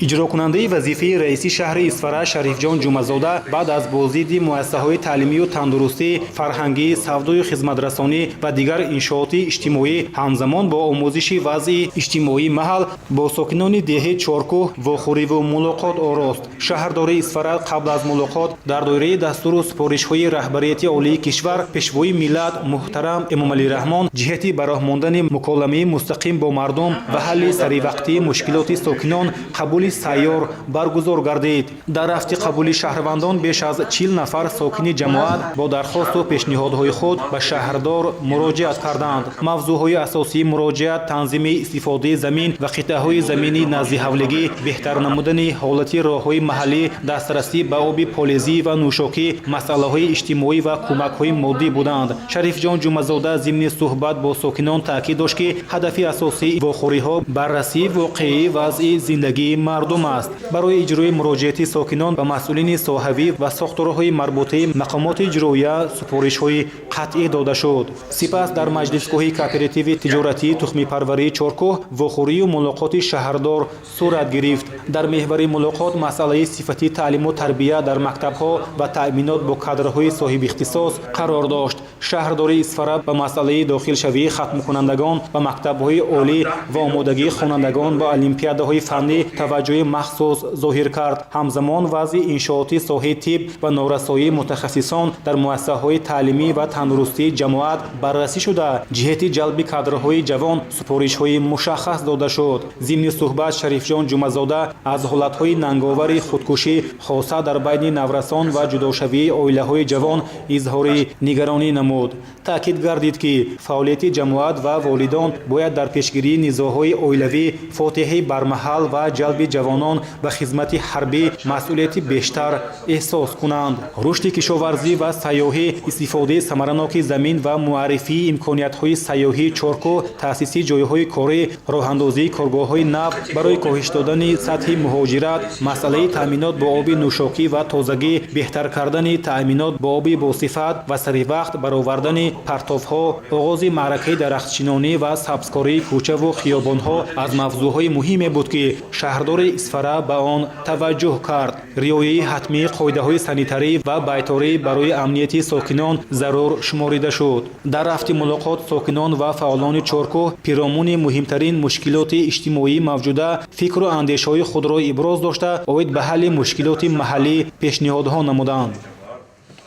Иҷрокунандаи вазифаи раиси шаҳри Исфара Шарифҷон Ҷумъазода баъд аз боздиди муассисаҳои таълимию тандурустӣ, фарҳангӣ, савдою хизматрасонӣ ва дигар иншооти иҷтимоӣ, ҳамзамон бо омӯзиши вазъи иҷтимоии маҳал бо сокинони деҳаи Чоркӯҳ вохӯриву мулоқот орост. Шаҳрдори Исфара қабл аз мулоқот дар доираи дастуру супоришҳои раҳбарияти олии кишвар, Пешвои миллат муҳтарам Эмомалӣ Раҳмон, ҷиҳати ба роҳ мондани муколамаи мустақим бо мардум ва ҳалли саривақтии мушкилоти сокинон қабули сайёр баргузор гардид. Дар рафти қабули шаҳрвандон беш аз 40 нафар сокини ҷамоат бо дархосту пешниҳодҳои худ ба шаҳрдор муроҷиат карданд. Мавзӯъҳои асосии муроҷиат танзими истифодаи замин ва қитъаҳои замини наздиҳавлигӣ, беҳтар намудани ҳолати роҳҳои маҳаллӣ, дастрасӣ ба оби полезӣ ва нӯшокӣ, масъалаҳои иҷтимоӣ ва кӯмакҳои моддӣ буданд. Шарифҷон Ҷумъазода зимни суҳбат бо сокинон таъкид дошт, ки ҳадафи асосии вохӯриҳо баррасии воқеии вазъи зиндагии мардум аст. Барои иҷрои муроҷиати сокинон ба масъулини соҳавӣ ва сохторҳои марбутаи мақомоти иҷроия супоришҳои қатъӣ дода шуд. Сипас дар маҷлисгоҳи кооперативи тиҷоратии тухмипарварии Чоркӯҳ вохӯрию мулоқоти шаҳрдор сурат гирифт. Дар меҳвари мулоқот масъалаи сифати таълиму тарбия дар мактабҳо ва таъминот бо кадрҳои соҳибихтисос қарор дошт. Шаҳрдори Исфара ба масъалаи дохилшавии хатмкунандагон ба мактабҳои олӣ ва омодагии хонандагон ба олимпиадаҳои фаннӣ таваҷҷӯҳи махсус зоҳир кард. Ҳамзамон вазъи иншооти соҳаи тиб ва норасоии мутахассисон дар муассисаҳои таълимӣ ва тандурустии ҷамоат баррасӣ шуда, ҷиҳати ҷалби кадрҳои ҷавон супоришҳои мушаххас дода шуд. Зимни суҳбат Шарифҷон Ҷумъазода аз ҳолатҳои нанговари худкушӣ, хоса дар байни наврасон, ва ҷудошавии оилаҳои ҷавон изҳори нигаронӣ намуд. Таъкид гардид, ки фаъолияти ҷамоат ва волидон бояд дар пешгирии низоъҳои оилавӣ, фотиҳаи бармаҳал ва ҷалби ҷавонон ба хизмати ҳарбӣ масъулияти бештар эҳсос кунанд. Рушди кишоварзӣ ва сайёҳӣ, истифодаи самараноки замин ва муаррифии имкониятҳои сайёҳии Чоркӯҳ, таъсиси ҷойҳои корӣ, роҳандозии коргоҳҳои нав барои коҳиш додани сатҳи муҳоҷират, масъалаи таъминот бо оби нӯшокӣ ва тозагӣ, беҳтар кардани таъминот бо оби босифат ва саривақт баровардани партовҳо, оғози маъракаи дарахтшинонӣ ва сабзкории кӯчаву хиёбонҳо аз мавзӯъҳои муҳиме буд, ки шаҳрдори Исфара ба он таваҷҷӯҳ кард. Риояи ҳатмии қоидаҳои санитарӣ ва байторӣ барои амнияти сокинон зарур шуморида шуд. Дар рафти мулоқот сокинон ва фаъолони Чоркӯҳ пиромуни муҳимтарин мушкилоти иҷтимоии мавҷуда фикру андешаҳои худро иброз дошта, оид ба ҳалли мушкилоти маҳаллӣ пешниҳодҳо намуданд.